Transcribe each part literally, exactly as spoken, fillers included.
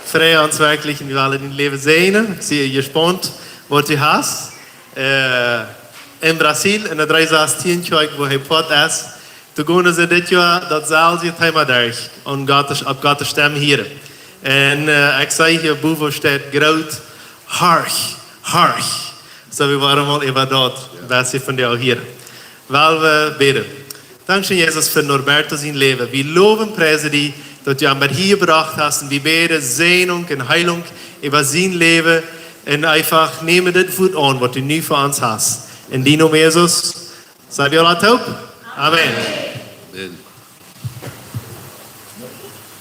Frei ons werkjlich un wie wellen dien Läwen säajnen. Ekj sie jespaundt, waut du hast. Äh, en Brasil, en de dree sastien Kjoakj, wua hee Poat es, doa gonen see dit Joa daut selwje Thema derch, aun Gott, opp Gott siene Stemm hieren. Un, äh, ekj see hia bowen steit groot: Horch, horch. Soo, wie woaren mol äwa daut, waut see von die hieren. Well wie bäden. Dankscheen, Jesus, fa Norberto sien Läwen. Wie lowen un priesen die, daut du am bat hia jebrocht hast. Un wie bäden Säajnunk un Heelunk äwa sien Läwen. Un eefach nämen dit Wuat aun, waut du nu fa ons hast. En dien Nomen, Jesus, saj wie aula toop: Amen. Amen.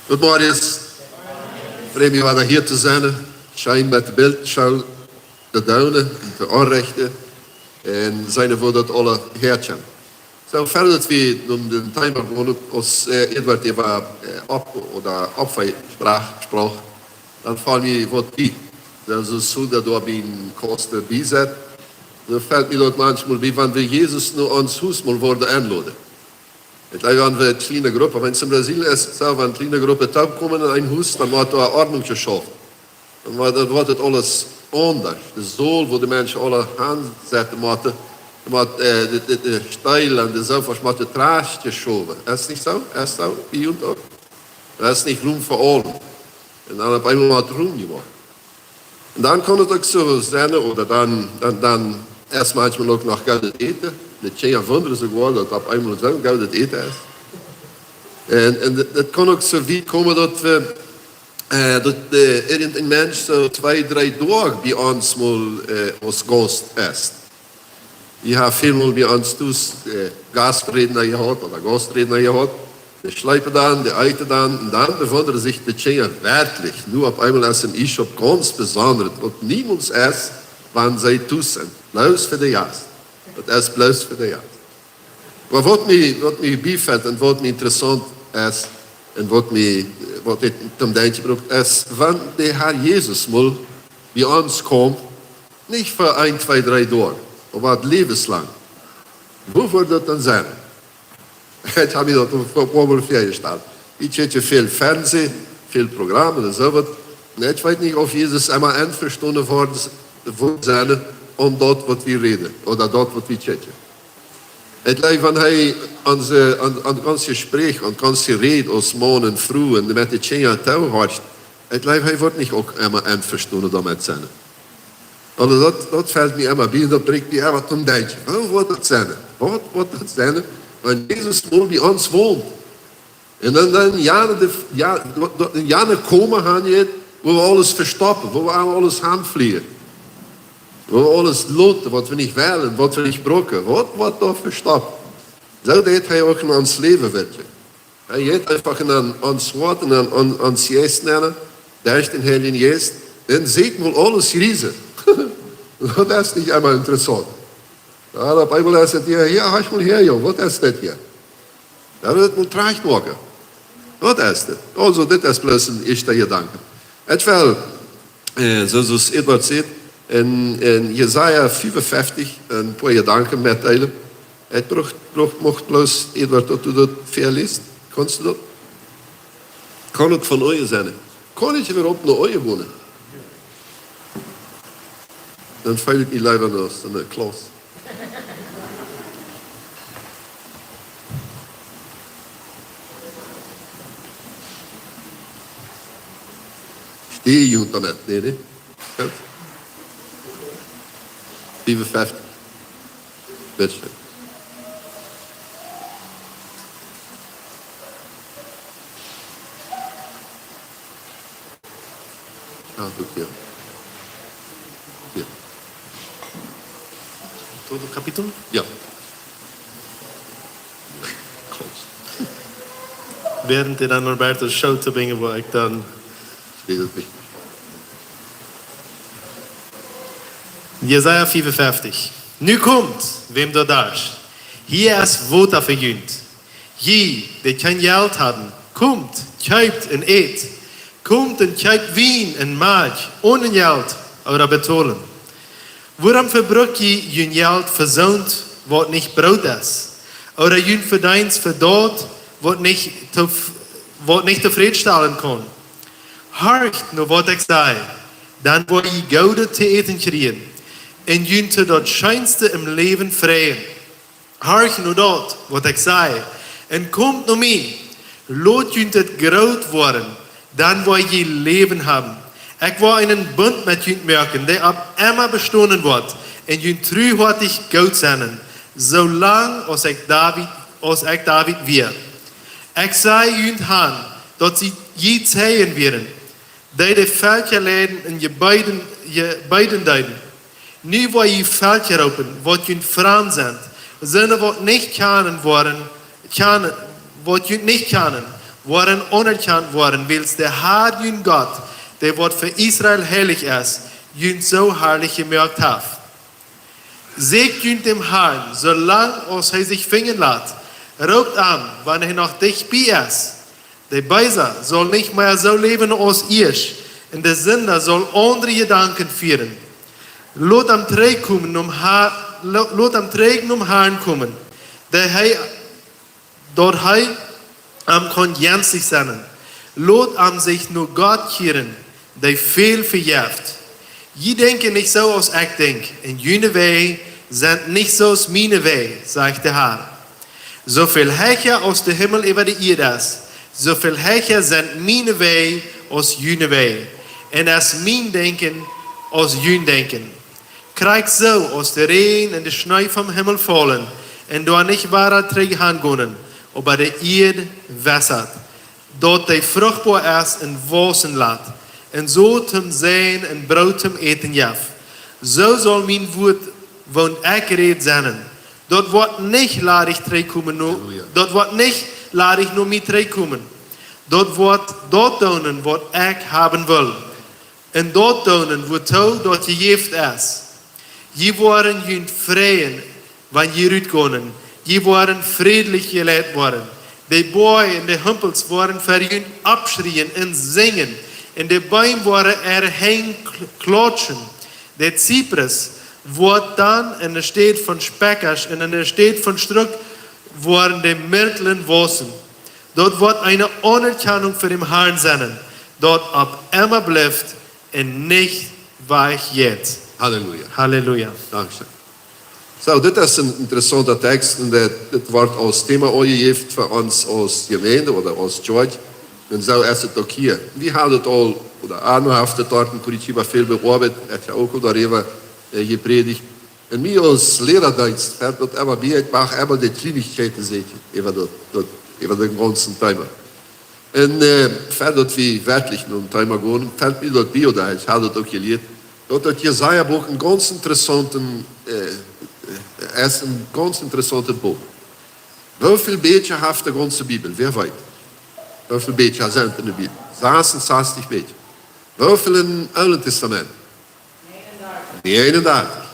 Goodemorjes. Frei mie wada hia to sennen. Scheen met de Bildschool to doonen un to aunrechten. Un seenen, woo daut aules häakjemt. Soo, ver daut wie no dän Thema gonen, aus, äh, Eduard äwa, äh, opp-, ooda Opfaspraak sproak, dan felt mie waut bie. Daut es soo, daut doa bie een Kost bie sett. Dan felt mie daut maunchmol bie, wan wie Jesus no ons Hus mol wudden enloden. Ekj jleew, wan wie kjliene Gruppen, wan en Brasilien es, soo, wan kjliene Gruppen toopkomen en een Hus, dan woat doa Ordnunk jeschaufen. Dan woat, dan woat daut aules aundasch. De Saul, wua de Menschen aula hansetten motten, dan woat, äh, de, de, de Stühl un de Sofasch motten trajcht jeschowen. Es nich soo? Es soo? Bie junt uk? Doa es nich Rum fa aule. Un dan opp eemol woat Rum jemoakt. Un dan kaun et uk soo sennen, ooda dan, dan, dan es maunchmol uk noch goodet Äten. De Kjinja wundren soogoa, daut opp eemol soo goodet Äten es. Un, un daut, daut kaun uk soo wiet komen, daut wie, äh, daut, äh, irjent een Mensch soo twee, dree Doag bie ons mol, äh, aus Gaust es. Wie haben välmol bie ons tus, äh, Gastredner jehaut ooda Gaustredner jehaut. Dee schleepen dan, dee eeten dan, un dan bewundren sikj de Kjinja werkjlich. Nu opp eemol es een Iesschaup gaunz besondret, waut niemols es, wan see tus sent. Bloos fa de Jast. Daut es bloos fa de Jast. Oba waut mie, waut mie biefelt un waut mie interessaunt es, un waut mie, waut mie toom denkjen brukt, es, wan de Herr Jesus mol bie ons kjemt, nich fa een, twee, dree Doag, oba läwenslang. Woo wudd daut dan sennen? Ekj hab mie daut een poa Mol väajestalt. Wie kjikjen väl Fernsehen, väl Programme un soo waut. Un ekj weet nich, auf Jesus emma envestonen woat, woat sennen aun daut, waut wie räden, ooda daut, waut wie kjikjen. Ekj jleew, wan hee aun, aun, aun ons Jespräch, aun ons Jeräd aus Maun un Fru un met de Kjinja toohorcht, ekj jleew, hee woat nich uk emma envestonen doamet sennen. Aulsoo daut, daut felt mie emma bie, daut brinjt mie emma toom denkjen. Woo woat daut sennen? Waut woat daut sennen, wan Jesus mol bie ons wont? Un dan, dan jane, de, jo, daut, daut, jane Koma han jeit, wua wie aules vestoppen, wua wie aules hanflieen, wua wie aules loten, waut wie nich wellen, waut wie nich brucken, waut, waut doa vestoppt. Soo deit hee uk en ons Läwen werkjen. Hee jeit eefach en ons Hoat un en, en ons Jeist nenn, derch dän Heiljen Jeist, un sitt mol aules jriesen. Daut es nich emma interessaunt. Jo, opp eemol es et hia, hia, horch mol häa, Jung, waut es dit hia? Dan woat et mol trajcht woaren. Waut es dit? Aulsoo, dit es bloos een ieeschte Jedanke. Ekj well, äh, soo aus Eduard sajcht, en, en Jesaja fiefenfeftich een poa Jedanken metdeelen. Ekj bruck, bruck, mucht bloos, Eduard, daut du daut väaliest. Kaust du daut? Kaun uk von Oje sennen. Kaun ekj wada opp no Oje gonen? Dan feel ekj mie leewa no soone Klauss. Stee jie dan nich, nä, nä? Goot. Fiefenfeftich. Bitte schön. Ah, guck hier. Hier. Todo capítulo? Ja. Während de dan Norberto Show to bringen, wo ekj dan. Jesaja fiefenfeftich. Nu komt, wäm daut darscht. Hia es Wota fa junt. Jie, dee kjeen Jelt haben, komt, kjeept un ät. Komt un kjeept Wien un Malkj, onen Jelt ooda betolen. Wuarom vebrukt jie jun Jelt fa soont, waut nich Broot es, ooda jun Vedeenst fa daut, waut nich tof-, waut nich tofrädstalen kaun? Horcht no waut ekj saj, dan woa jie Goodet to äten kjrieen, un junt to daut scheenste em Läwen freien. Horcht no daut, waut ekj saj, un komt no mie. Lot junt et groot woaren, dan woa jie Läwen haben. Ekj woa eenen Bunt met junt moaken, dee opp emma bestonen woat, un junt truhoatich goot sennen, soo lang aus ekj David, aus ekj David wia. Ekj saj junt han, daut jie Zeijen wieren, dee de Velkja leiden un jebeeden, jebeeden deeden. Nu woa jie Velkja roopen, waut junt framd sent, soone waut nich kjanen woaren, kjanen, waut junt nich kjanen, woaren aunerkjant woaren, wiels de Har, jun Gott, dee waut fa Israel heilich es, junt soo harlich jemoakt haft. Sieekjt junt däm Harn, soo lang aus hee sikj finjen lat. Roopt am, wan hee noch dicht bie es. De Beesa saul nich mea soo läwen aus ieescht, un de Sinda saul aundre Jedanken fieren. Lot am trigj komen, om Ha-, lo-, lot am trigj nom Harn komen, daut hee, daut hee am kaun jensich sennen. Lot am sikj no Gott kjieren, dee väl vejeft. Jie denkjen nich soo aus ekj denkj, un june Wäaj sent nich soo aus miene Wäaj, sajcht de Har. Soo väl hecha aus de Himmel äwa de Ieed es, soo väl hecha sent miene Wäaj aus june Wäaj, un es mien Denkjen aus jun Denkjen. Krakjt soo aus de Räajen un de Schnee vom Himmel faulen un doa nich wada trigj han gonen, oba de Ieed wässat, daut dee fruchtboa es un wausen lat, un soo toom Seien un Broot toom Äten jeft, soo saul mien Wuat, waut ekj räd, sennen. Daut woat nich ladich trigj komen, no, Halleluja. Daut woat nich ladich no mie trigj komen. Daut woat daut doonen, waut ekj haben well, un daut doonen, wuatoo daut jejäft es. Jie woaren junt freien, wan jie rutgonen. Jie woaren frädlich jeleit woaren. De Boaj un de Humpels woaren ver junt oppschrieen un sinjen, un de Beem woaren äare Henj kl-, klautschen. De Ziprus woat dan enne Städ von Spekasch un enne Städ von Struck woaren de Mirtlen wausen. Daut woat eene Aunerkjanunk fa däm Harn sennen, daut opp emma blift un nich wajchjeit. Halleluja. Halleluja. Dankscheen. Soo, dit es een interessaunta Tekjst un dit, dit woat aus Thema aunjejäft fa ons aus Jemeent ooda aus Church. Un soo es et uk hia. Wie haben et aul, ooda Arno haft et doa en Curitiba väl beoabeit, hee haft uk aul doaräwa, äh, jeprädicht. Un mie aus Liera deed et, daut emma bie, ekj mach emma de Kjlienichkjeiten secha, äwa daut, daut, äwa dän gaunzen Thema. Un, äh, ver daut wie werkjlich nom Thema gonen, felt mie daut bie, ooda ekj hab daut uk jelieet, daut daut Jesaja-Buak een gaunz interessaunten, äh, äh, es een gaunz interessauntet Buak. Woo väl Bieekja haft de gaunze Bibel? Wäa weet? Woo väl Bieekja sent enne Bibel? Sasunsastich Bieekja. Woo väl em Oolen Tastament? Näajenundartich.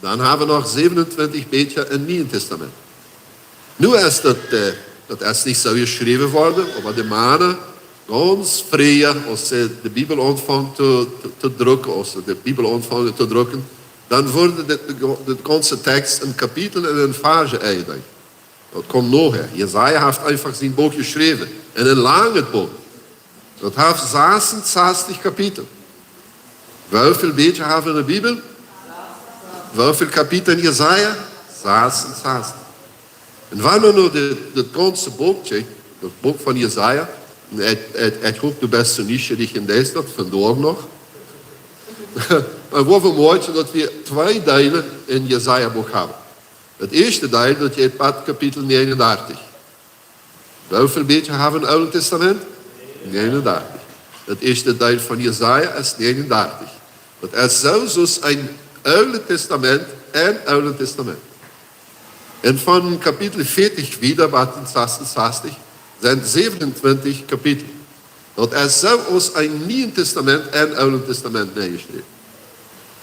Dan hab wie noch säwenuntwintich Bieekja em Nieen Tastament. Nu es daut, äh, daut es nich soo jeschräwen worden, oba de Mana, gaunz frieha, aus see de Bibel aunfungen to, to, to drucken, aus see de Bibel aunfungen to drucken, dan wort de, de, de gaunze Tekjst en Kapitel un en Varsch enjedeelt. Daut kjemt nohäa. Jesaja haft eefach sien Buak jeschräwen. Un een langet Buak. Daut haft sasunsastich Kapitel. Woo väl Bieekja hab wie enne Bibel? Woo väl Kapitel en Jesaja? Sasunsastich. Un wan wie nu daut, daut gaunze Buak kjikjen, daut Buak von Jesaja, un ekj, ekj, ekj hop, du best soo nieschierich un deist daut vondoag noch. Oba wie woaren moakjen, daut wie twee Deelen em Jesaja-Buak haben. Daut ieeschte Deel, daut jeit bat Kapitel näajenundartich. Woo väl Bieekja hab wie em Oolen Tastament? Näajenundartich. Daut ieeschte Deel von Jesaja es näajenundartich. Daut es soo aus een Oolet Tastament un Oolet Tastament. Un von Kapitel vieetich wieda bat en sasunsastich sent säwenuntwintich Kapitel. Daut es soo aus een Nieen Tastament un Oolen Tastament nenjeschräwen.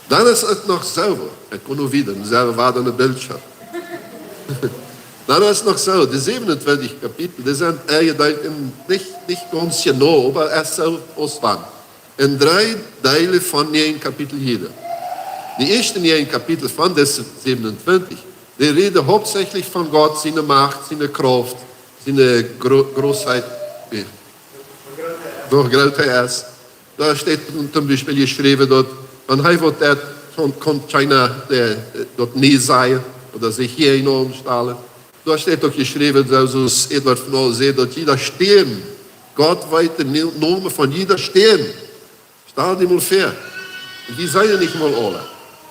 Dan es et noch soo, ekj kaun nu wieda, dan sent wie wieda aun de Bildschirm. Dan es noch soo, de säwenuntwintich Kapitel, dee sent enjedeelt en nich, nich gaunz jenau, oba es soo aus wan. En dree Deelen von näajen Kapitel jieda. De ieeschte näajen Kapitel von dise säwenuntwintich, dee räden hauptsächlich von Gott, siene Macht, siene Krauft, siene Gro-, Grootheit, äh, woo groot hee es. Doa steit toom Biespel jeschräwen, daut wan hee waut deit, kaun, kaun kjeena, äh, daut nä sajen ooda sikj hia hinstalen. Doa steit uk jeschräwen, soo aus Eduard von Aul sajcht, daut jieda Steen, Gott weet dän No-, Nomen von jieda Steen. Stal die mol väa. Un dee sent nich mol aule.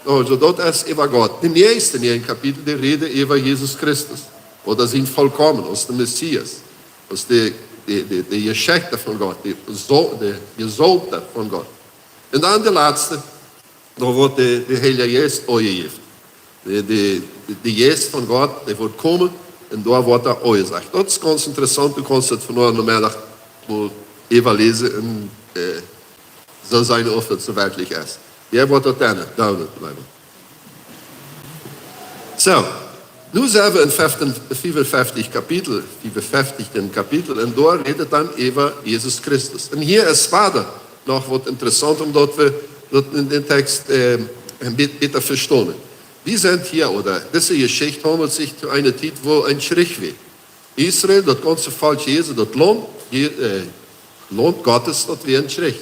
Aulsoo, daut es äwa Gott. De näakjste näajen Kapitel, dee räden äwa Jesus Christus. Ooda sien Volkomen, aus de Messias. Aus de, de, de, de Jeschechta von Gott, de Sal-, de Jesaulwda von Gott. Un dan de latste, doa woat de, de Heilje Jeist aunjejäft. De, de, de, de Jeist von Gott, dee woat komen un doa woat hee aunjesajcht. Daut es gaunz interessaunt, du kaust daut vondoag Nomeddach mol äwaläsen un, äh, soo seenen, auf daut soo werkjlich es. Wäa woat daut doonen? David, jleew ekj. Soo, nu sent wie en fiefunfeftich Kapitel, fiefunfeftich Kapitel, un doa rät et dan äwa Jesus Christus. Un hia es wada noch waut interessaunt, om daut wie daut en dän Tekst, äh, een bät bäta vestonen. Wie sent hia, ooda dise Jeschicht haundelt sikj to eene Tiet, wua een Kjrich wia. Israel, daut gaunze Volkj Jesu, daut Launt, Je-, äh, Launt Gottes, daut wia een Kjrich.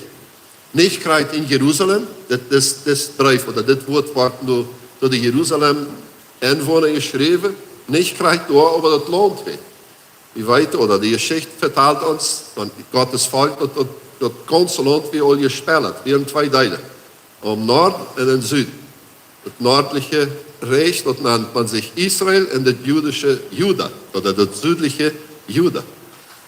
Nich krakjt en Jerusalem, dit, dit, dit Breef ooda dit Wuat woat no, no de Jerusalem Enwona jeschräwen, nich krakjt doa, oba daut Launt wia. Wie weeten, ooda de Jeschicht vetalt ons, daut Gottes Volkj, daut, daut, daut gaunze Launt wia aul jespleten, wia en twee Deele. Aum Norden un em Suden. Daut noadliche Rikj, daut nant maun sikj Israel, un daut jüdische Juda, ooda daut siedeliche Juda.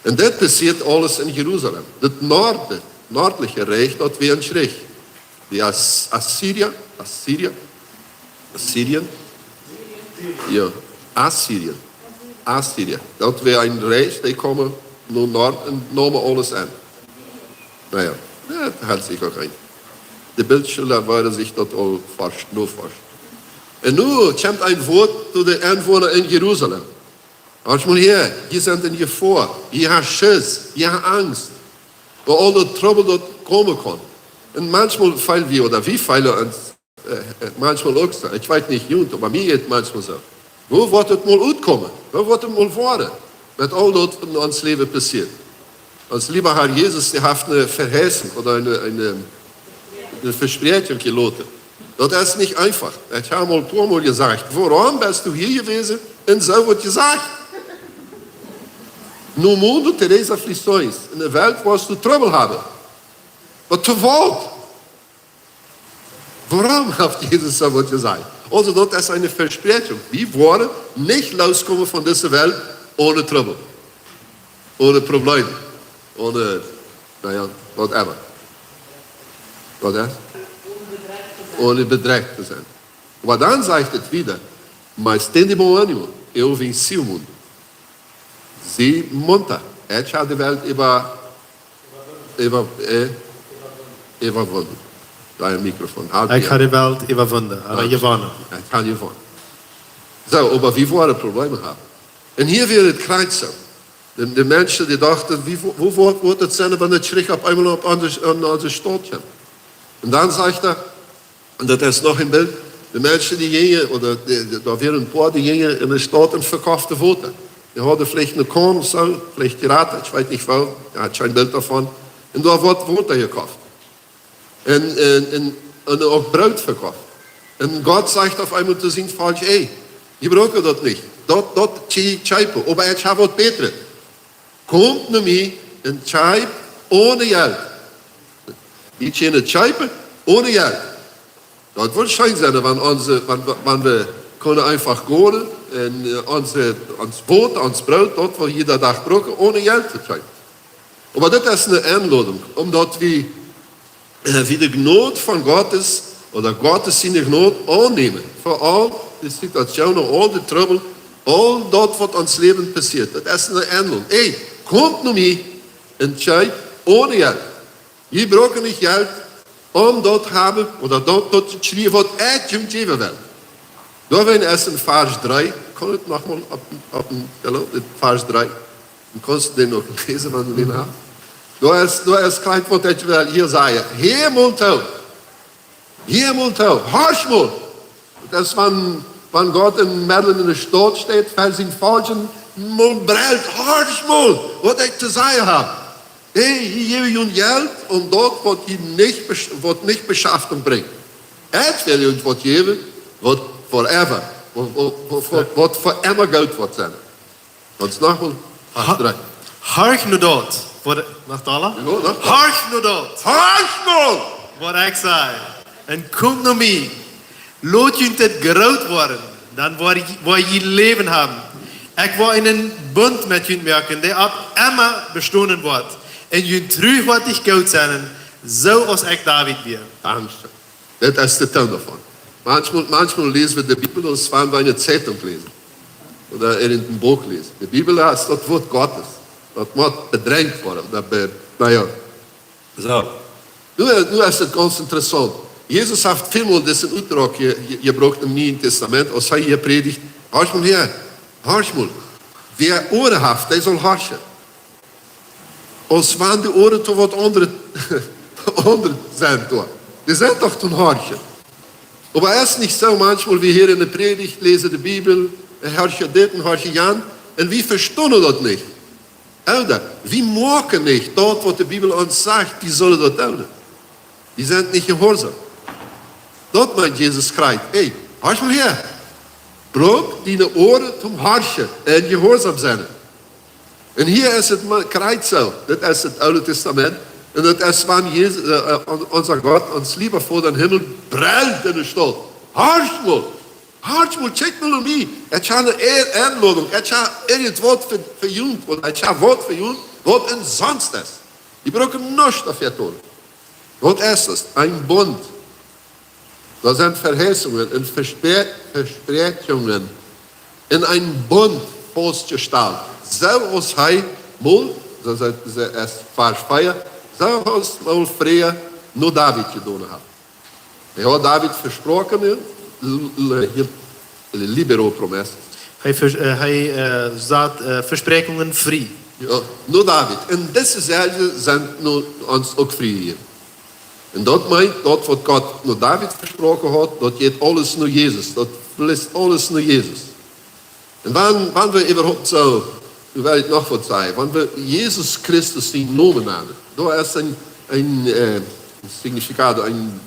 Un dit passieet aules en Jerusalem. Daut Norden, noadliche Rikj, daut wia en Kjrich. De As-, Assyria, Assyria, Assyrien, jo, Assyrien, Assyria. Daut wia een Rikj, dee kjeemen no Norden un neemen aules aun. Na jo, jo, daut haud sikj uk een. De Bildschola wieren sikj daut aul fast, nu fast. Un nu kjemt een Wuat to de Enwona en Jerusalem. Horcht mol hia, jie sent en Jefoa, jie haben Schiss, jie haben Angst. Woo aul daut Trubbel daut komen kaun. Un maunchmol feel wie, ooda wie feelen ons, äh, äh, maunchmol uk soo, ekj weet nich, junt, oba mie jeit maunchmol soo. Woo woat et mol utkomen? Woo woat et mol woaren? Met aul daut en ons Läwen passieet. Ons leewa Herr Jesus, dee haft eene Veheißunk ooda eene, eene, eene Vespräakjunk jeloten. Daut es nich eefach. Ekj hab mol een poa Mol jesajcht: "Wuarom best du hia jewast un soo waut jesajcht? No mundo tereis aflições, en de Welt woascht du Trubbel haben." Waut fa Wieed? Wuarom haft Jesus soo waut jesajcht? Aulsoo, daut es eene Vespräakjunk. Wie woaren nich loskomen von dise Welt one Trubbel, one Probleme, one, na jo, whatever. Waut es? One bedrieecht to sennen. Oba dan sajcht et wieda: "Mas tende bom ánimo, eu venci o mundo." Sie munter. Ekj hab de Welt äwa, äwa, äh, äwawunnen. Dien Mikrofon. Ekj hab de Welt äwawunnen, ooda jewonnen. Ekj hab jewonnen. Soo, oba wie woaren Probleme haben. Un hia wia et krakjt soo. De, de Menschen, dee dochten: "Woo, woo, woo woat et sennen, wan de Kjrich opp eemol opp onse, aun onse Staut kjemt?" Un dan sajcht hee, un daut es noch een Bilt, de Menschen, dee jinjen, ooda de, de, doa wieren een poa, dee jinjen en de Staut un vekoften Wota. Dee hauden veleicht eene Korn ooda soo, veleicht Jrata, ekj weet nich woo, ekj hab kjeen Bilt doavon. Un doa wort Wota jekoft. Un, un, un, un uk Broot vekoft. Un Gott sajcht opp eemol to sien Volkj: "Ey, jie brucken daut nich. Daut, daut kje-, kjeepen, oba ekj hab waut Bätret. Komt no mie un kjeept one Jelt." Wie kjennen kjeepen one Jelt. Daut wudd scheen sennen, wan onse, wan, wan wie kunnen eefach gonen un, äh, onse, ons Wota, ons Broot, daut wie jieda Dach brucken, one Jelt to kjeepen. Oba dit es eene Enlodunk, om daut wie, äh, wie de Jnod von Gott es, ooda Gott siene Jnod aunnämen, fa aul de Situationen, aul de Trubbel, aul daut, waut ons Läwen passieet. Daut es eene Enlodunk. "Ey, komt no mie un kjeept one Jelt." Jie brucken nich Jelt, om daut haben, ooda daut, daut to kjrieen, waut ekj junt jäwen well. Doawäajen es en Varsch dree, kaun ekj noch mol opp, opp, hallo, en Varsch dree. Dan kaust du dän uk läsen, wan du dän hast. Doa es, doa es krakjt, waut ekj well hia sajen. Hia mol too. Hia mol too. Horcht mol. Daut es, wan, wan Gott en Medden en de Staut steit, ver sien Volkj, mol brellt: "Horcht mol, waut ekj to sajen hab." Hey, jie jäwen jun Jelt om daut, waut jie nich besch-, waut nich Beschaftunk brinjt. Ekj well junt waut jäwen, waut forever, waut, waut, waut, waut, waut fa emma goot woat sennen. Ons noch mol. Ha-, drei. Horch no daut, waut, noch dolla? Jo, noch dolla. Horch no daut. Horch no! Waut ekj saj. Un komt no mie. Lot junt dit groot woaren, dan woa jie, woa jie Läwen haben. Ekj woa eenen Bunt met junt moaken, dee opp emma bestonen woat. Un junt truhoatich goot sennen, soo aus ekj David wia. Dankscheen. Daut es de Toon doavon. Maunchmol, maunchmol läse wie de Bibel, aus wan wie eene Zeitung läsen. Ooda irjent een Buch läsen. De Bibel es daut Wuat Gottes. Daut mott bedrenjt woaren. Daut be-, na jo. Soo. Nu, nu es et gaunz interessaunt. Jesus haft välmol disen Utdruck je-, je-, jebrukt em Nieen Tastament, aus hee hia prädicht: Horch mol häa, horch mol. Wäa Uaren haft, dee saul horchen. Aus wan de Uaren to waut aundret, aundret sent doa. Dee sent doch toom horchen. Oba es nich soo, maunchmol wie hieren eene Prädicht, läsen de Bibel, un horchen dit un horchen jan, un wie vestonen daut nich. Ooda, wie moaken nich daut, waut de Bibel ons sajcht, wie sellen daut doonen. Wie sent nich jehuarsom. Daut meent Jesus krakjt: Hey, horch mol häa. Bruk diene Uaren toom horchen un jehuarsom sennen. Un hia es et mau krakjt soo. Dit es daut Oole Tastament. Un daut es wan Jesus, äh, äh, on-, onse Gott, ons leewa Voda em Himmel, brellt enne Staut: Horch mol! Horch mol, kjikj mol no mie. Ekj hab eene Ä-, Enlodunk. Ekj hab irjent waut fa, fa junt. Un ekj hab waut fa junt, waut omsonst es. Jie brucken nuscht doafäa doonen. Waut es daut? Een Bunt. Daut sent Veheißungen un Vespre-, Vespräakjungen en een Bunt faustjestalt. Soo aus hee mol, soo sajcht, soo es Varsch vea, soo aus mol fräa no David jedonen haud. Hee haud David vesproaken, l-, l-, l-, libero promessis. Hee ves-, äh, hee, äh, sat, äh, Vespräakjungen frie. Jo, no David. Un dise selwje sent no ons uk frie hia. Un daut meent, daut waut Gott no David vesproaken haud, daut jeit aules no Jesus. Daut flist aules no Jesus. Un wan, wan wie äwahaupt soo, nu well ekj noch waut sajen, wan wie Jesus Christus sienen Nomen nanen, doa es een, een, äh, significado, een,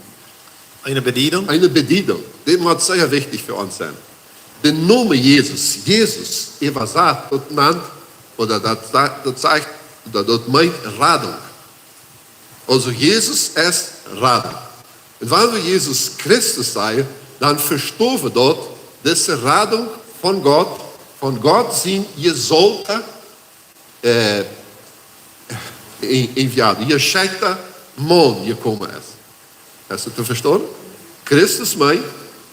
eene Bediedunk, eene Bediedunk. Dit mott sea wichtich fa ons sennen. De Nomen Jesus, Jesus, äwasat, daut nant, ooda daut sa-, daut sajcht, daut, daut meent Radunk. Aulsoo Jesus es Radunk. Un wan wie Jesus Christus sajen, dan vestonen wie daut, daut dise Radunk von Gott, von Gott sien jesaulta, äh, en-, enviado, jeschekjta Maun jekomen es. Hast du daut vestonen? Christus meent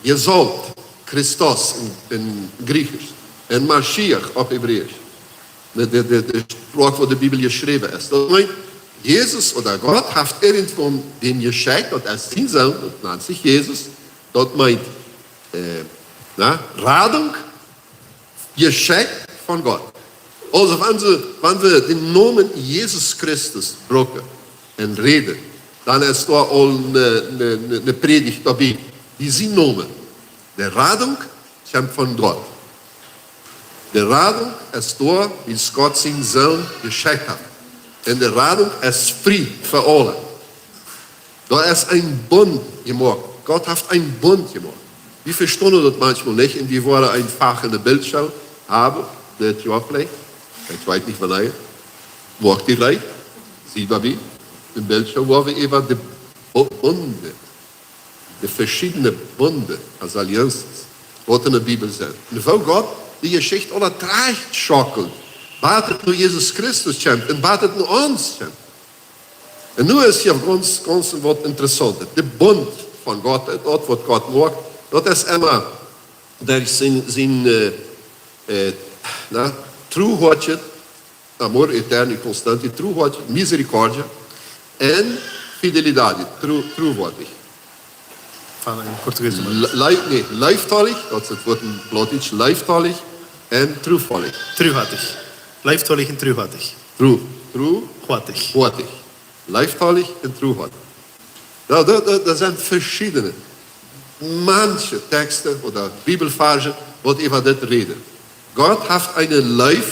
jesault, Christos en, en Griechisch, un Maschiach opp Hebräisch. De, de, de, de Sproak, wua de Bibel jeschräwen es. Daut meent, Jesus ooda Gott haft irjentwäm dän jeschekjt, daut es sien Sän, daut nant sikj Jesus. Daut meent, äh, na, Radunk, jeschekjt von Gott. Aulsoo, wan wie, wan wie dän Nomen Jesus Christus brucken un räden, dan es doa aul eene, eene, eene, eene Prädicht doabie. Dee sien Nomen. De Radunk kjemt von Gott. De Radunk es doa, wiels Gott sienen Sän jeschekjt haft. Un de Radunk es frie fa aule. Doa es een Bunt jemoakt. Gott haft een Bunt jemoakt. Wie vestonen daut maunchmol nich un wie woaren eene Fach en de Bildschool haben, dit Joa veleicht. Ekj weet nich wanea. Moakt dee reed? Sent wie bie? En de Bildschool, wua wie äwa de Bu-, Bunden, de veschiedne Bunden, alianzas, waut en de Bibel sent. Un woo Gott dee Jeschicht aula trajcht schoakelt, bat et no Jesus Christus kjemt un bat et no ons kjemt. Un nu es hia gaunz, gaunz waut Interessauntet. De Bunt von Gott, daut waut Gott moakt, daut es emma derch sien, sien, äh, äh, na, Truhoatje, amor eterno e constante, Truhoatje, misericordia, un fidelidade, tru-, truhoatich. Von een Portugies. Le-, leef-, nä, leeftolich, daut es daut Wuat en Plautdietsch, leeftolich un truhoatich. Truhoatich. Leeftolich un truhoatich. Tru-, tru-, hoatich. Hoatich. Leeftolich un truhoatich. Nä, doa, doa, doa sent veschiedne, manche Tekjsten ooda Bibelvarsch, waut äwa dit räden. Gott haft eene Leew,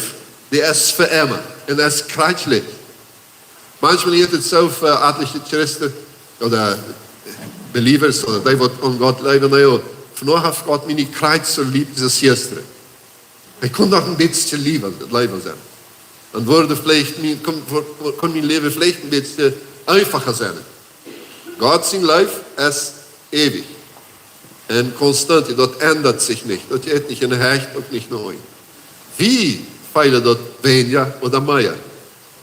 dee es fa emma un es krakjt leicht. Manchmol jeit et soo fa atelje Christen ooda Believers ooda dee waut aun Gott jleewen, na jo, vondoag haft Gott mie nich krakjt soo leef aus jistren. Ekj kunn noch een bät leewa, leewa sennen. Dan wudd veleicht mien, kunn, kunn mien Läwen veleicht een bät eenfacha sennen. Gott siene Leew es eewich un konstant, daut endat sikj nich. Daut jeit nich en de Hecht, uk nich no unjen. Wie feelen daut weinja ooda mea.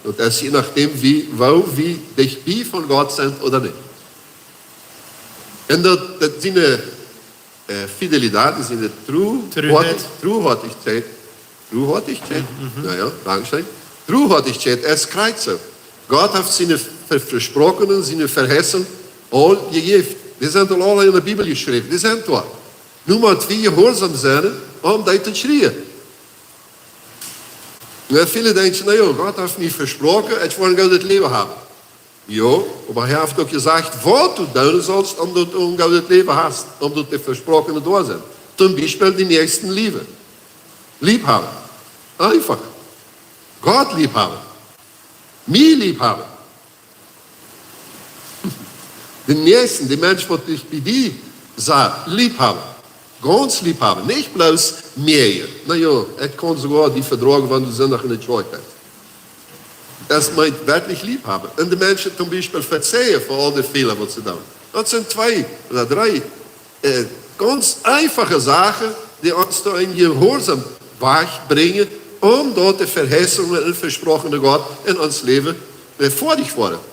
Daut es je nodäm, wie, woo wie dicht bie von Gott sent ooda nich. Un daut, daut siene, äh, Fidelität, siene Tru-, Truheit. Hoat-, Truhoatichkjeit. Truhoatichkjeit? Mhm, mhm. Na jo, dankscheen. Truhoatichkjeit es krakjt soo. Gott haft siene Ve-, Vesproakungen, siene Veheißungen aul jejäft. Dee sent aul en de Bibel jeschräwen. Dee sent doa. Nu mott wie jehuarsom sennen, om dee to kjrieen. Un väle denkjen, na jo, Gott haft mie vesproaken, ekj woa een goodet Läwen haben. Jo, oba hee haft uk jesajcht, waut du doonen saust, om daut du een goodet Läwen hast, om daut de Vesproakungen doa sent. Toom Biespel de Näakjsten leewen. Leef haben. Eenfach. Gott leef haben. Mie leef haben. De Näakjsten, de Mensch, waut dicht bie die sett, leef haben. Gaunz leef haben. Nich bloos mäajen. Na jo, ekj kaun soogoa die vedroagen, wan du Sindach en de Kjoakj best. Daut meent werkjlich leef haben. Un de Menschen toom Biespel vezeien fa aul de Fäla, waut see doonen. Daut sent twee ooda dree, äh, gaunz eenfache Sachen, dee ons doa en jehuarsom Wajch brinjen, om daut de Veheißungen un Vesproakungen Gott en ons Läwen, äh, foadich woaren.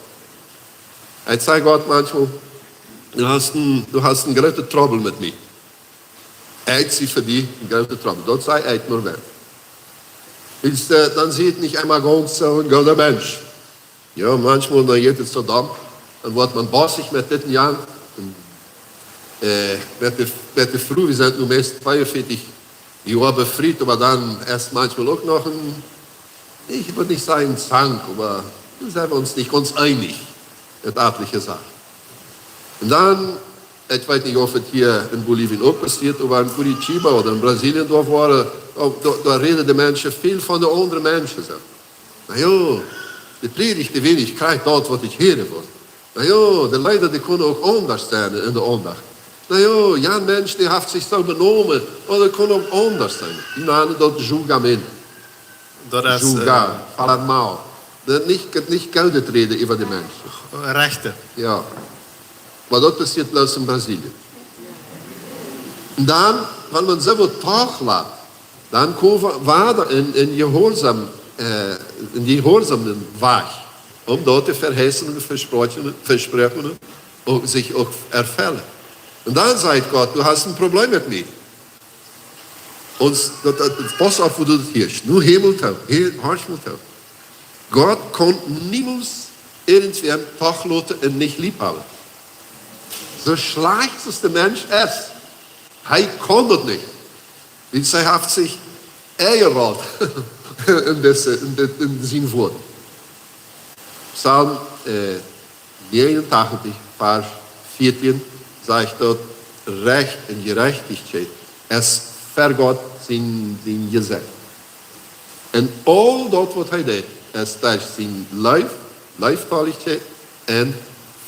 Ekj saj Gott maunchmol, du hast een, du hast een grooten Trubbel met mie. Ekj sie fa die een grooten Trubbel. Daut saj ekj mau wan. Wiels, äh, dan sie ekj nich emma gaunz soo een gooda Mensch. Jo, maunchmol dan jeit et soo domm. Dan woat maun bossich met dit un jant. Un, äh, met de, met de Fru, wie sent nu meist tweeunvieetich Joa befriet, oba dan es maunchmol uk noch een, ekj wudd nich sajen Zank, oba doa sent wie ons nich gaunz eenich en atelje Sachen. Un dan, ekj weet nich, auf et hia en Bolivien uk passieet, oba en Curitiba ooda en Brasilien, doa woaren, doa, doa räden de Menschen väl von de aundre Menschen, soo. Na jo, de Prädicht, dee weinich kjricht daut, waut ekj hieren wull. Na jo, de Leida, dee kunnen uk aundasch sennen en de Aundacht. Na jo, jan Mensch, dee haft sikj soo benomen, oba daut kaun uk aundasch sennen. Dee nanen daut julgamento. Daut es, julgar, äh, falar mal. Daut nich, nich goodet räden äwa de Menschen. Rechten. Jo. Oba daut passieet bloos en Brasilien. Un dan, wan maun soo waut toolat, dan kome wie wieda en, en jehuarsom, äh, en jehorsamen Wajch, om daut de Veheißungen, Vesproakjungen, Vesproakjungen uk, sikj uk erfellen. Un dan sajcht Gott, du hast een Problem met mie. Un daut, daut, pauss opp, woo du daut hieescht. Nu hia mol too, hia, horch mol too. Gott kaun niemols irjentwäm tooloten un nich leef haben. Soo schlajcht aus de Mensch es, hee kaun daut nich. Wiels hee haft sikj enjerolt en dise, en dit, en sien Wort. Psalm, äh, näajenuntachentich, Varsch vieetieen, sajcht daut, Recht un Jerajchtichkjeit es ver Gott sien, sien Jesecht. Un aul daut, waut hee deit, es derch siene Leew, Leeftalichkjeit un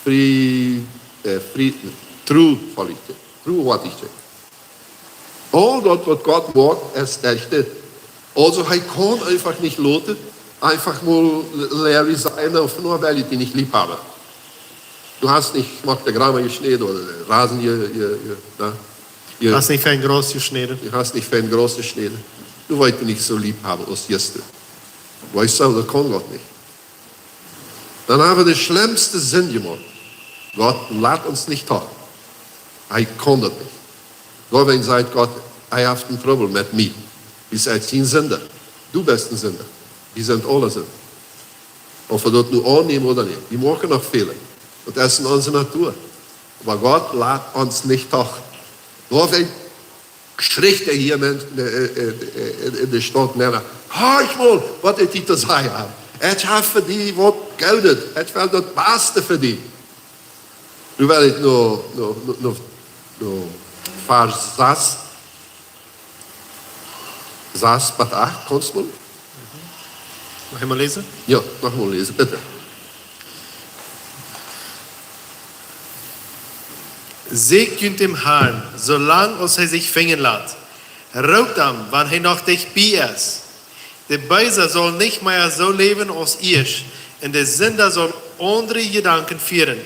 Frie-, äh, Frie-, Truhoatichkjeit, Truhoatichkjeit. Aul daut, waut Gott moakt, es derch dit. Aulsoo, hee kaun eenfach nich loten, eenfach mol Larry sajen, auf, nu well ekj die nich leef haben. Du hast nich, schmock de Grama jeschnäden ooda de Rasen je, je, je, na, je, hast nich fein Gras jeschnäden. Du hast nich fein Gras jeschnäden. Du woascht die nich soo leef haben aus jistren. Weetst du, daut kaun Gott nich. Dan haben wie de schlemmste Sind jemoakt. Gott lat ons nich too. Hee kaun daut nich. Doawäajen sajcht Gott, hee haft een Trubbel met mie. Wiels ekj sie een Sinda. Du best een Sinda. Wie sent aule Sinda. Auf wie daut nu aunnämen ooda nich. Wie moaken noch Fäla. Daut es en onse Natua. Oba Gott lat ons nich too. Doawäajen schricht hee hia, Mensch, äh, äh, äh, en de Staut, Mana, horch mol, waut ekj die to sajen hab. Ekj hab fa die waut Goodet. Ekj well daut Baste fa die. Nu well ekj no, no, no, no, no Varsch sas, sas bat acht, kaust mol? Noch emol läsen? Jo, noch mol läsen, bitte. Sieekjt junt däm Harn, soo lang aus hee sikj finjen lat. Roopt am, wan hee noch dicht bie es. De Beesa saul nich mea soo läwen aus ieescht, un de Sinda saul aundre Jedanken fieren.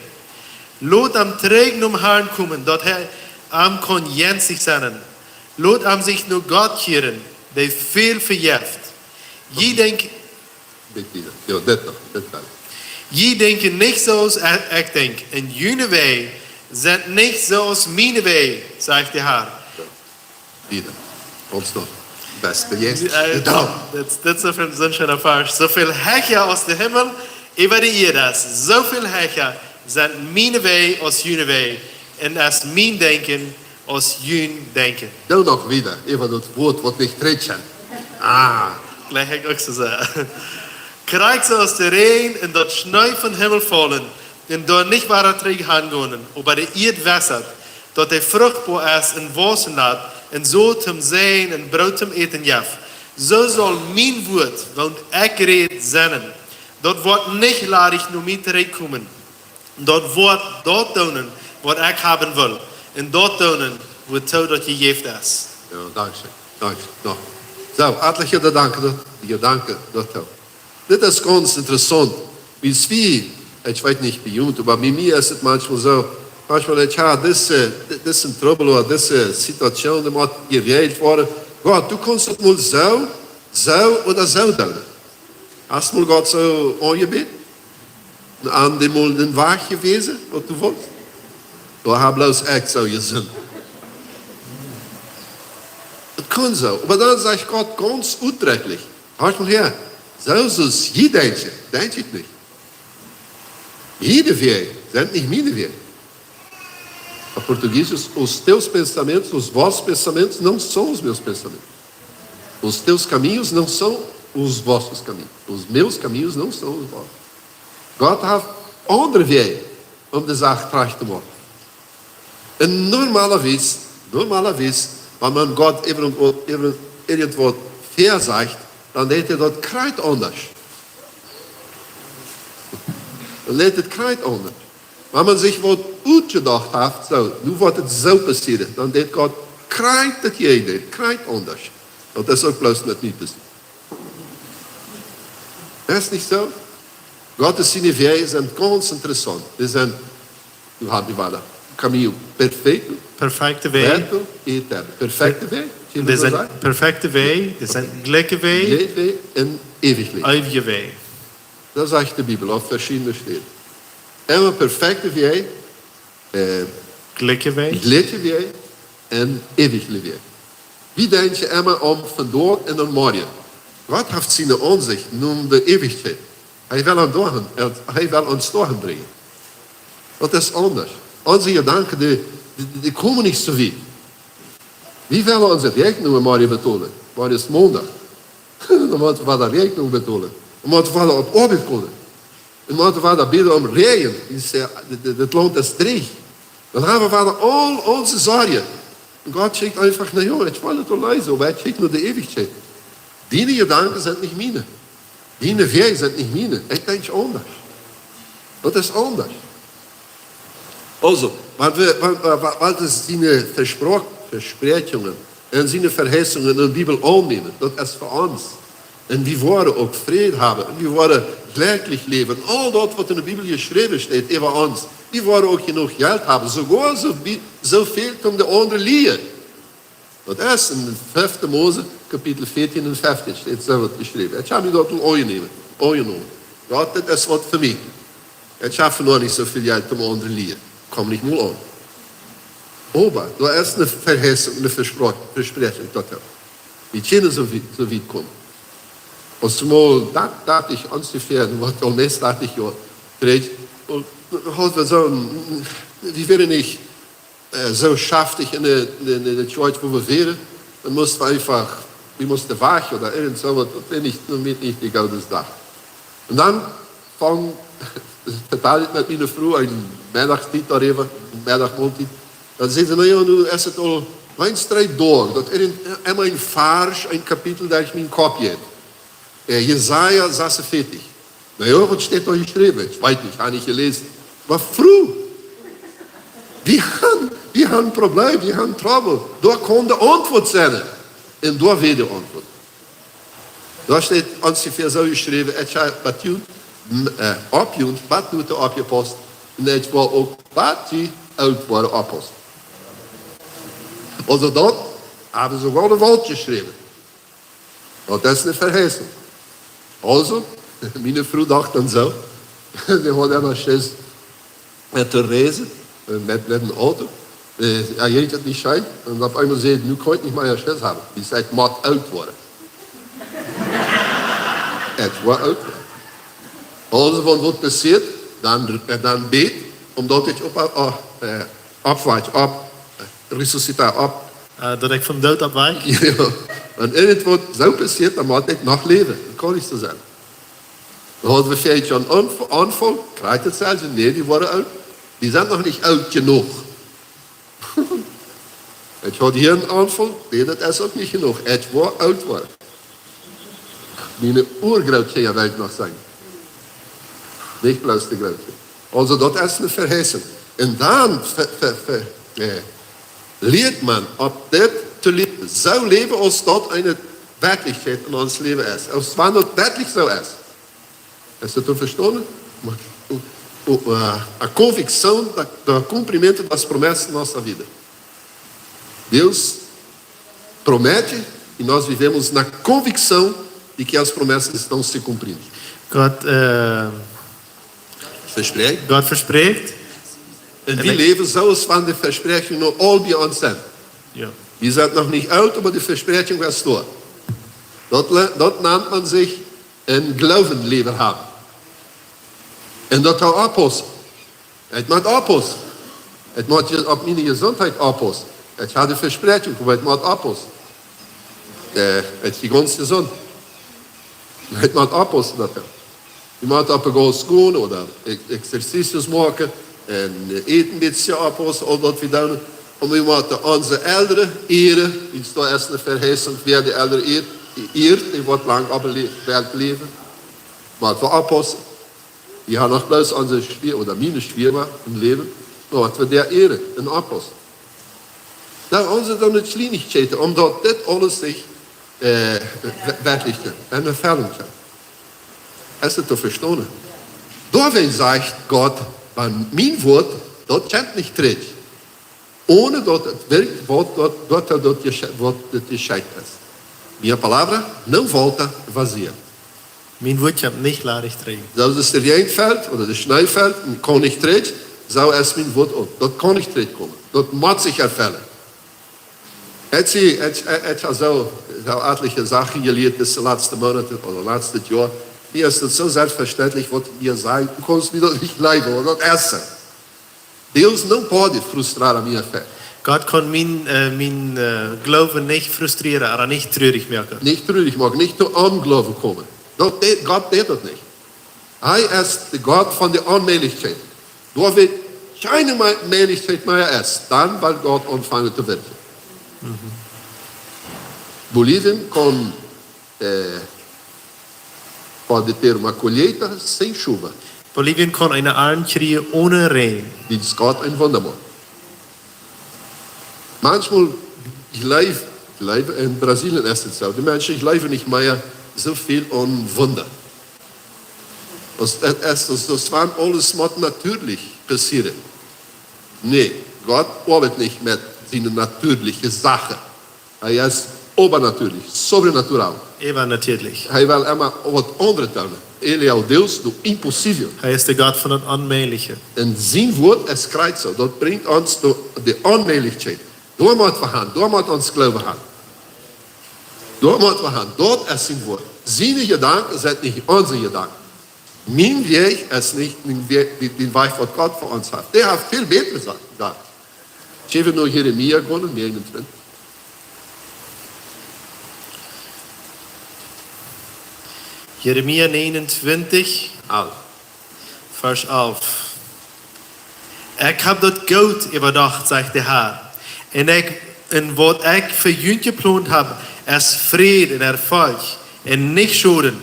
Lot am trigj nom Harn komen, daut hee am kaun jensich sennen. Lot am sikj no Gott kjieren, dee väl vejeft. Jie denkj- Bitte, jo, daut noch, daut noch. Jie denkjen nich soo aus e-, ekj denkj, un june Wäaj sent nich soo aus miene Wäaj, sajcht de Har. Wieda. Ons noch. Beste, yes. Äh, Dam. Dit, dit es een schöna Varsch. Soo väl hecha aus de Himmel äwa de Ieed es, soo väl hecha sent miene Wäaj aus june Wäaj, un es mien Denkjen aus jun Denkjen. Dan noch wieda, äwa daut Wuat waut nich trigj kjemt. Ah. Jlikj ekj uk soo sea. Krakjt soo aus de Räajen un daut Schnee vom Himmel faulen, un doa nich wada trigj han gonen, oba de Ieed wässat, daut dee fruchtboa es un wausen lat, un Sot toom seien un Broot toom äten jeft. Soo saul mien Wuat, waut ekj räd, sennen. Daut woat nich ladich no mie trigj komen. Daut woat daut doonen, waut ekj haben well, un daut doonen, wuatoo daut jejäft es. Jo, dankscheen. Dankscheen. Noch. Soo, hartlich Jedanken, Jedanken doatoo. Dit es gaunz interessaunt. Wiels wie, ekj weet nich bie junt, oba bie mie es et maunchmol soo, maunchmol ekj ha dise, dise Trubbel ooda dise Situatioon, dee mott jeräajelt woaren. Gott, du kaust daut mol soo, soo ooda soo doonen. Hast mol Gott soo aunjebät? Un am dee mol dän Wajch jewäsen, waut du wullt? Doa ha bloos ekj soo jesunt. Et kunn soo. Oba dan sajcht Gott gaunz utdrekjlich: Horcht mol häa, soo aus jie denkjen, denkj ekj nich. June Wäaj sent nich miene Wäaj. Em Portugueses, os teus pensamentos, os vossos pensamentos não são os meus pensamentos. Os teus caminhos não são os vossos caminhos. Os meus caminhos não são os vossos. Gott haft aundre Wäaj, om de Sach trajcht to moaken. Un normalerwies, normalerwies, wan maun Gott irjent-, irjent-, irjentwaut väasajcht, dan deit hee daut krakjt aundasch. Dan deit hee krakjt aundasch. Wan maun sikj waut utjedocht haft, soo, nu woat et soo passieren, dan deit Gott krakjt daut Jäajendeel, krakjt aundasch. Daut es uk bloos met mie passiert. Es nich soo? Gott siene Wäaj sent gaunz interessaunt. Dee sent, nu haben wie wada, caminho perfeito, Perfekte Wäaj. Reto, eterno. Perfekte Wäaj, kjenn Dee jie sent daut sajen? Perfekte Wäaj, dee sent jlikje Wäaj, Läwen un eewich Läwen. Eewje Wäaj. Daut sajcht de Bibel opp veschiedne Städen. Emma perfekte Wäaj, äh, Jlikje Wäaj. Jlikje Wäaj un eewich Läwen. Wie denkjen emma aun vondoag un aun morjen. Gott haft siene Aunsicht no de Eewichkjeit. Hee well ons doahan, hee well ons doahan brinjen. Daut es aundasch. Onse Jedanken, dee, dee, dee komen nich soo wiet. Wie wellen onse Räakjnungen morjen betolen? Morjen es Mondach. Dan motten wie de Räakjnung betolen. Dan motten wie opp Oabeit komen. Dan motten wie bäden om Räajen. Daut, äh, daut, daut, daut Launt es dreech. Dan haben wie aul onse Sorjen. Un Gott kjikjt eefach, na jo, ekj well daut aul leesen, oba ekj kjikj no de Eewichkjeit. Diene Jedanken sent nich miene. Diene Wäaj sent nich miene. Ekj denkj aundasch. Daut es aundasch. Aulsoo, wan wie, wan, wan, wan, wan wie siene Vespro-, Vespräakjungen un siene Veheißungen en de Bibel aunnämen, daut es fa ons. Un wie woaren uk Fräd haben. Un wie woaren jlekjlich läwen. Aul daut, waut en de Bibel jeschräwen steit äwa ons. Wie woaren uk jenuach Jelt haben. Soogoa soo wie, soo väl om de aundre lieen. Daut es en fefte Mose, Kapitel veatien un fefteen, steit soo waut jeschräwen. Ekj hab mie daut aul aunjenomen, aunjenomen. Jo, daut es waut fa mie. Ekj hab noch nich soo väl Jelt om aundre lieen. Kjemt nich mol aun. Oba doa es eene Veheißung, eene Vespro-, Vespräakjunk doatoo. Wie kjennen soo wiet, soo wiet komen. Aus wie mol daut, daut ekj ons die Fäa, waut aul meist daut ekj jo, trigj, un haud wie soo, wie wieren nich äh, soo schaftich en de, de, de, de Church, wua wie wieren. Dan musten wie eefach, wie musten wajch ooda irjent soo waut, daut wia nich, daut wia nich de goode Sach. Un dan funk, vetald ekj met miene Fru een Meddachstiet doaräwa, eene Meddachmoltiet. Dan säd see, na jo, nu es et aul, meist dree Doag, daut irjent emma een Varsch, een Kapitel derch mienen Kopp jeit. Äh, Jesaja sasuntveatich. Na jo, waut steit doa jeschräwen? Ekj weet nich, hab nich jeläsen. Oba Fru, wie haben, haben ein Problem, wir haben Trouble. Da kann die Antwort sein. Und da wird die Antwort. Da steht ungefähr so geschrieben, ich habe Bad Jugend, m-, äh, Abjugend, Bad Jugend abgepasst. Und ich war auch Bad die Old war abpasst. Also dort haben sie sogar eine Welt geschrieben. Daut es eene Verheißung. Also, miene Fru docht dan soo, dee haud emma Schiss met to reisen, äh, met, met een Auto. Äh, hee deed daut nich scheen. Un opp eemol säd, nu kaun ekj nich mea Schiss haben. Dee säd, mott oot woaren. Ekj woa oot woaren. Also, wan waut passieet, dan, äh, dan bäd, omdaut ekj opp, äh, oppwakj, opp, äh, ressuscita, opp, äh, daut ekj vom Doot oppwakj. Jo. Wan irjentwaut soo passieet, dan mott ekj noch läwen. Daut kaun nich soo sennen. Dan hauden wie veleicht een Aunf-, Aunfall, krakjt daut selwje, nä, dee wieren oot. Dee sent noch nich oot jenuach. Ekj haud hia een Aunfall, nä, daut es uk nich jenuach. Ekj woa oot woaren. Miene Urgrootkjinja woaren noch sennen. Nich bloos de Grootkjinja. Also, daut es eene Verheißung. Un dan ver-, ver-, ver-, äh, lieet maun opp dit to läwen. Soo läwen, aus daut eene Werkjlichkjeit en ons Läwen es. Aus wan daut werkjlich soo es. Es daut to vestonen? Mas, u-, u-, äh, a convicção da, da cumprimento das promessas na nossa vida. Deus promete e nós vivemos na convicção de que as promessas estão se cumprindo. Gott, äh, Vespräakjt. Gott vespräakjt. Un wie läwen soo aus wan de Vespräakjunk noch aul bie ons sent. Jo. Wie sent noch nich oot, oba de Vespräakjunk es doa. Daut le-, daut nant maun sikj een Gloowenläwen haben. Un daut hee oppaussen. Ekj mott oppaussen. Ekj mott je-, opp miene Jesundheit oppaussen. Ekj haud de Vespräakjunk, oba ekj mott oppaussen. Äh, ekj sie gaunz jesunt. Ekj mott oppaussen, daut ekj mott opp de Gauss gonen ooda ex-, exercicios moaken un, äh, äten een bät oppaussen, aul daut wie doonen. Un wie motten onse Elren ieren, wiels doa es eene Verheißung, wäa de Elren ieet, ieet, dee woat lang opp de Le-, Welt läwen. Mott wie oppaussen. Wie haben noch bloos onse Schwea-, ooda miene Schwäajma em Läwen, oba waut wie dee ieren un oppaussen. Dan onse dan nich Kjlienichkjeiten, omdaut dit aules sikj, äh, we-, werkjlich en Erfellunk kjemt. Es daut to vestonen? Doawäajen sajcht Gott, wan mien Wort, daut kjemt nich trigj. Onen daut et wirkjt, woat daut, daut hee daut jesche-, woat daut jescheit es. Mi palabra no volta vazia. Mien Wort kjemt nich ladich trigj. Soo aus de Räajen felt ooda de Schnee felt un kaun nich trigj, soo es mien Wort uk. Daut kaun nich trigjkomen. Daut mott sikj erfellen. Ekj sie, ekj, ekj, ekj hab soo, soo etliche Sachen jelieet dise latste Moonat ooda latstet Joa. Mie es daut soo selbstverständlich, waut wie sajen, du kaust mie daut nich jleewen, oba daut es soo. Deus não pode frustrar a minha fé. Gott kaun mien, äh, mien, äh, Gloowen nich frustrieren, ooda nich trurich moaken. Nich trurich moaken, nich to Ongloowen komen. Daut deit, Gott deit daut nich. Hee es de Gott von de Onmäajlichkjeit. Doa woat kjeene Mä-, Mäajlichkjeit mea es, dan woat Gott aunfangen to wirkjen. Mhm. Bolivien kaun eh, pode ter uma colheita sem chuva. Bolivien kaun eene Arnt kjrieen onen Räajen. Dit es Gott een Wundamoak. Manchmal, ekj jleew, ekj jleew, en Brasilien es et soo. De Menschen jleewen nich mea soo väl aun Wunda. Daut, daut es, daut, daut wan aules mott natürlich passieren. Nä, Gott oabeit nich met siene natürliche Sachen. Hee es obernatürlich, sobrenatural. Äwanatierlich. Hee well emma waut aundret doonen. Ele é o Deus do impossível. Hee es de Gott von daut Onmäajliche. Un sien Wort es krakjt soo. Daut brinjt ons to de Onmäajlichkjeit. Doa mott wie han, doa mott ons Gloowen han. Doa mott wie han, daut es sien Wort. Siene Jedanken sent nich onse Jedanken. Mien Wajch es nich dee Wajch, dee, dee Wajch waut Gott fa ons haft. Dee haft väl bätre Sa-, Sachen. Ekj well no Jeremia gonen, näajenuntwintich. Jeremia näajenuntwintich, alf. Varsch alf. Ekj hab daut goot äwadocht, sajcht de Har. Un ekj, un waut ekj fa junt jeplont hab, es Fräd un Erfolg un nich Schoden.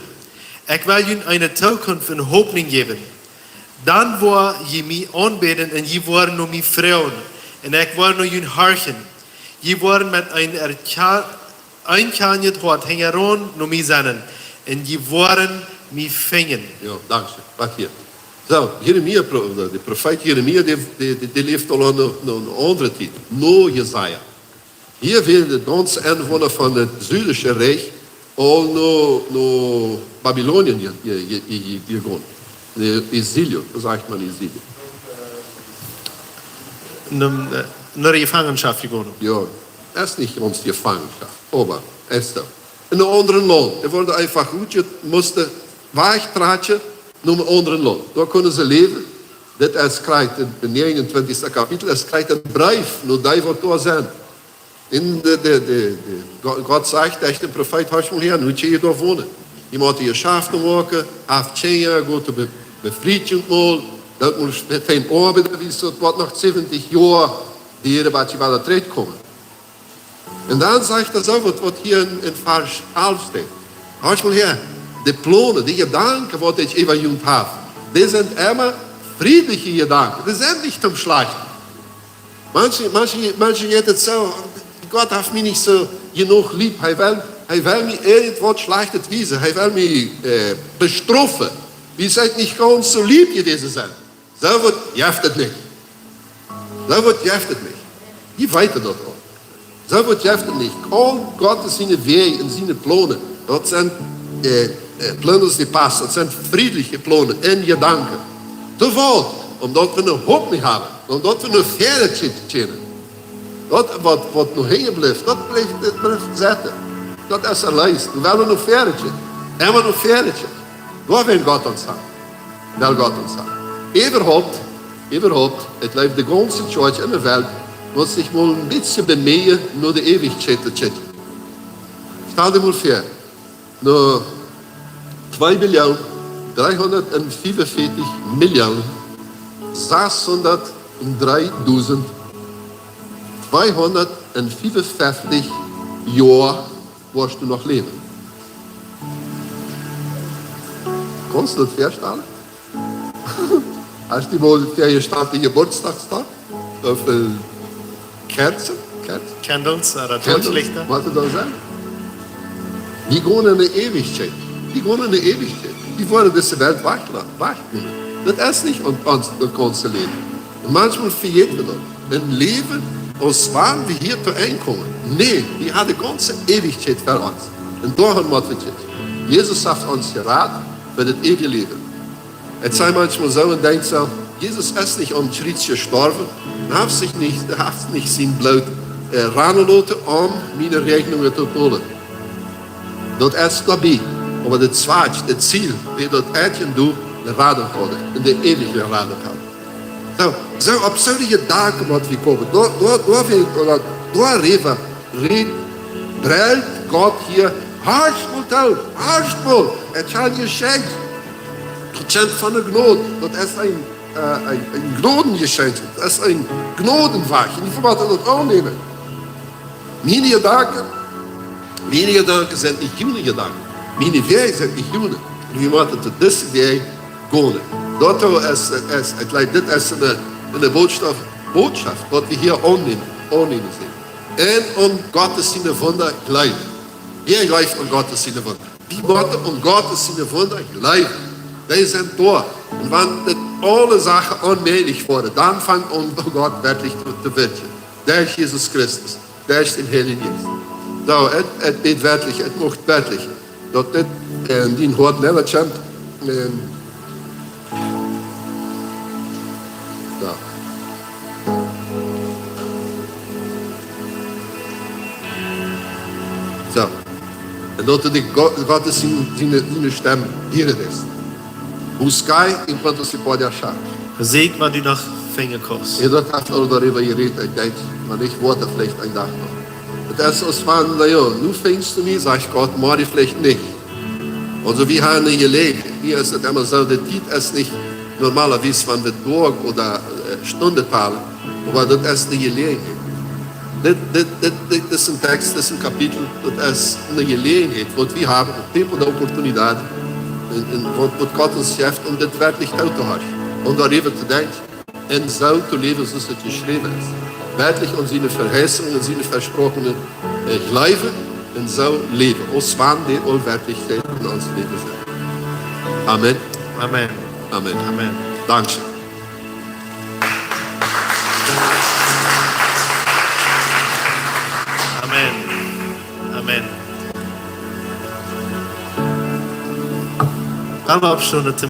Ekj well junt eene Tookunft un Hopninj jäwen. Dan woa jie mie aunbäden un jie woaren no mie froagen. Un ekj woa no junt horchen. Jie woaren met een erkja-, een kjanjet Hoat hinjaraun no mie sennen, un jie woaren mie finjen. Jo, dankscheen. Wacht hia. Soo, Jeremia, Pro-, de Profeet Jeremia, dee, dee, dee, dee läft aul aun eene, eene, eene aundre Tiet. No Jesaja. Hia wieren de gaunze Enwona von daut sudische Rikj aul no, no Babilonien je-, je-, je-, je-, jegonen. De Exilio, soo sajcht maun Exilio. No, äh, no de Jefangenschaft jegonen. Jo, daut es nich gaunz Jefangenschaft, oba es doch. En een aundret Launt. Dee worden eefach utje-, musten wajchtrakjen no een aundret Launt. Doa kunnen see läwen. Dit es krakjt em, em näajenuntwintichsten Kapitel, es krakjt een Breef no dee, waut doa sent. Un de, de, de, de, Go-, Gott sajcht derch dän Profeet: Horcht mol häa, nu kjenn jie doa wonen. Jie motten june Schaft moaken, haft Kjinja, goot to Be-, Befriedjunk mol, daut mol met een Oabeida, wiels daut woat noch säwentich Joa dieren, bat jie wada trigjkomen. Un dan sajcht hee soo waut, waut hia en, en Varsch alf steit. Horcht mol häa, de Plonen, de Jedanken, waut ekj äwa junt hab, dee sent emma friedliche Jedanken. Dee sent nich toom Schlajchten. Manche, manche, manche jeit et soo, Gott haft mie nich soo jenuach leef. Hee well, hee well mie irjentwaut Schlajchtet wiesen. Hee well mie, äh, bestrofen. Wiels ekj nich gaunz soo leef jewast sie. Soo waut jeft et nich. Soo waut jeft et nich. Jie weeten daut aul. Soo waut jeft et nich. Aul Gott siene Wäaj un siene Plonen, daut sent, äh, äh, planos de paz, daut sent friedliche Plonen un Jedanken. Doawäajen, omdaut wie ne Hopninj haben, omdaut wie no väaren kjikjen kjennen. Daut waut, waut noch henjen blift, daut blift, daut blift sitten. Daut es aules. Wie wellen no väaren kjikjen. Emma no väaren kjikjen. Doa well Gott ons haben. Well Gott ons haben. Äwahaupt, äwahaupt, ekj jleew, de gaunze Kjoakj enne Welt mott sikj mol een bät bemieejen, no de Eewichkjeit to kjikjen. Stal die mol väa, no twee Billionen dreehundertfiefunvieetich Millionen sechshundertdreidusend tweehundertfiefunfeftich Joa woascht du noch läwen. Kaust du daut väastalen? Hast du mol väajestalt, de Jeburtsdach doa? Woo väl Kjarzen? Kjarzen? Candles, äh, Candles, Tonlichta. Waut du doa sajchst? Dee gonen enne Eewichkjeit. Dee gonen enne Eewichkjeit. Dee woaren dise Welt wajch, wajchgonen. Daut es nich aun ons, daut gaunze Läwen. Un maunchmol vejäten wie daut. Een Läwen, aus wan wie hia to Enj komen. Nä, wie haben de gaunze Eewichkjeit ver ons. Un doahan mott wie kjikjen. Jesus haft ons jerat fa daut eewje Läwen. Et es maunchmol soo, eena denkjt soo, Jesus es nich aum Kjriez jestorwen, un haft sikj nich, haft nich sien Bloot, äh, rannen loten, om miene Rechninj to betolen. Daut es doabie. Oba daut Zwock, daut Ziel, wia daut ekj un du de Radunk hauden, un de eewje Radunk hauden. Soo, soo opp soone Jedanken mott wie komen. Doa, doa, doa, wie, doa, doaräwa rät, brellt Gott hia: Horcht mol too, horcht mol, ekj hab Jeschenkj. Daut kjemt von de Jnod, daut es een, äh, een, een Jnodenjeschenkj, daut es een Jnodenwajch. Un wie motten daut aunnämen. Miene Jedanken, miene Jedanken sent nich june Jedanken. Miene Wäaj sent nich june. Un wie motten to dise Wäaj gonen. Doatoo es, es, ekj jleew, dit es eene, eene Bootschaft, Bootschaft, waut wie hia aunnämen, aunnämen sellen. Un aun Gott siene Wunda jleewen. Wäa jleeft aun Gott siene Wunda? Wie motten aun Gott siene Wunda jleewen. Dee sent doa. Un wan dit aule Sachen onmäajlich woaren, dan fangt aun, Gott werkjlich to, to wirkjen. Derch Jesus Christus. Derch dän Heiljen Jeist. Soo, et, et deit werkjlich, et mucht werkjlich, daut dit, äh, en dien Hoat nenn kjemt, un, soo. Soo. Un daut du de Go-, Gott siene, siene, siene Stemm hieren deist. Buscai enquanto se pode achar. Sieekj, waut du noch finjen kaust. Jo, daut haft aul doaräwa jerät, ekj denkj, wan ekj woat veleicht een Dach noch. Daut es aus wan, na jo, nu finjst du mie, sajcht Gott, morjen veleicht nich. Aulsoo, wie haben eene Jeläajenheit. Hia es et emma soo, de Tiet es nich normalerwies, wan wie Doag ooda, äh, Stunden talen, oba daut es eene Jeläajenheit. Dit, dit, dit, dit es een Tekjst, dit es een Kapitel, daut es eene Jeläajenheit, waut wie haben, een tiempo de oportunidad, un, un waut, waut Gott ons jeft, om dit werkjlich uttohorchen un doaräwa to denkjen. un soo to läwen, soo aus et jeschräwen es. Werkjlich aun siene Veheißungen un siene Vesproakungen, äh, jleewen un soo läwen, aus wan dee aul Werkjlichkjeit en ons Läwen sent. Amen. Amen. Amen. Amen. Dankscheen. Amen. Amen. Well wie oppstonen, to